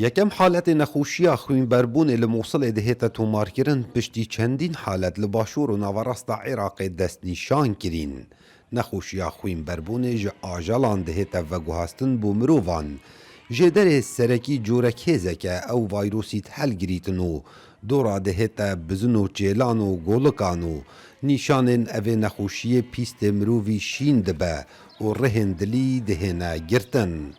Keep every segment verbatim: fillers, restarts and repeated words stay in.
Yekem haletê nexweşiya xwînberbûnê li Mûsilê dihête tomarkirin, piştî çendîn halet li başûr û naverasta Iraqê destnîşan kirîn. Nexweşiya xwînberbûnê ji ajelan dihête veguhastin bo mirovan. Jêderê serekî corek hêzek e, ew vayrosî dihelgirîtin û dora dihête bizin û çêlan û golikan û nîşanên evê nexweşiyê pîstê mirovî şîn dibe û rihên dilî dihêne girtin.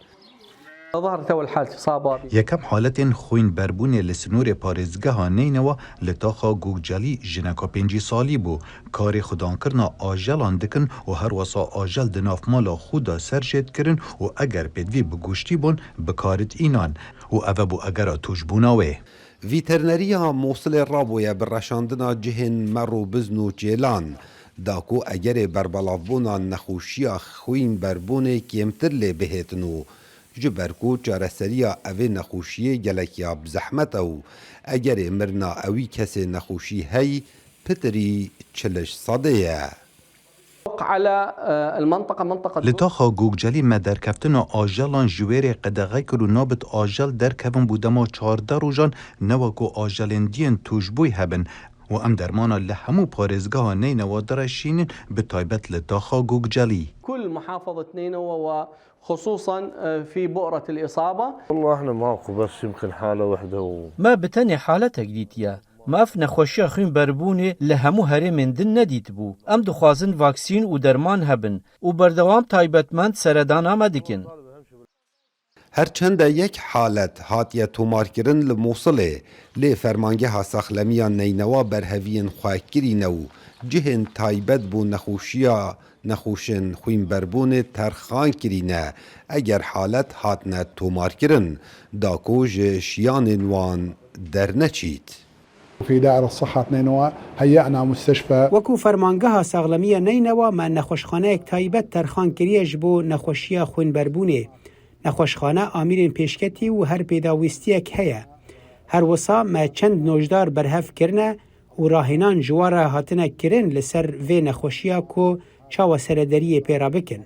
ظهرت أول حالة إصابة. Yekem haletên xwînberbûnê li sînorê parêzgeha Neynewa li taxa Gogcelî jineka pêncî salî bû. Karê xudankirina ajelan dikin û her wesa ajel di nav mala xwe de ser jê dikirin û eger pêdivî bi goştî bûn, bi kar dînan û ev e bû egera tûşbûna wê. Vîterneriya Mûsilê rabûye bi reşandina cihên mer û bizn û çêlan, da ku egerê berbelavbûna nexweşiya xwînberbûnê kêmtir lê bihêtin û ji ber ku çareseriya evê nexweşiyê gelek ya bi zehmet e û egerê mirina ewî kesê nexweşî hey pitirî çiliş sedê ye. على المنطقة منطقة Li taxa Gogcelî me derkeftina ajelan ji wêrê qedexe kir û nabit ajel derkevin bo dema çardeh rojan, ne weko ajelên diyên tûşbûyî hebin û em dermana li hemû parêzgeha Neynewa direşînin, bi taybet li taxa Gogcelî. كل محافظة نينوى وخصوصا في بؤرة الإصابة. والله احنا ماكو، بس يمكن حالة وحدة و Me bi tenê haletek dîtiye. Me ev nexweşiya xwînberbûnê li hemû herêmên din nedîtibû. Em dixwazin vaksîn û derman hebin û berdewam taybetmend seredana me dikin. Her çende yek halet hatiye tomarkirin li Mûsilê, lê Fermangeha Saxlemiya Neynewa berheviyên xwe kirîne û cihên taybet bo nexweşiya nexweşên xwînberbûnê terxan kirîne, eger halet hatine tomarkirin, da ku ji şiyanên wan derneçît. في دائرة صحة نينوى هيأنا مستشفى. وەکو فەرمانگەها ساغلەمیە نەینەوا، me nexweşxaneyek taybet terxan kiriye ji bo nexweşiya xwînberbûnê. Nexweşxane amîrên pêşketî û her pêdawîstiyek heye. Her wisa me çend nojdar berhev kirine û rahênan ji wan re hatine kirin li ser vê nexweşiya ku çawa serederiyê pê re bikin.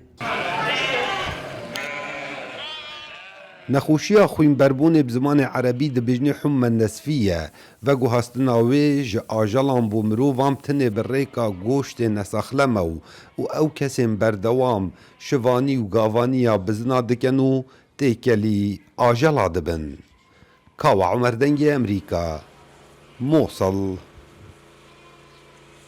Nexweşiya xwînberbûnê bi zimanê erebî dibêjnê humme nesfî ye. Veguhastina wê ji ajelan bo mirovan tinê bi rêka goştê nesaxlem e û û ew kesên berdewam şivanî û gavanî ya bizina dikin û têkelî ajela dibin. Kawa Omer, Dengê Emerîka, Mosil.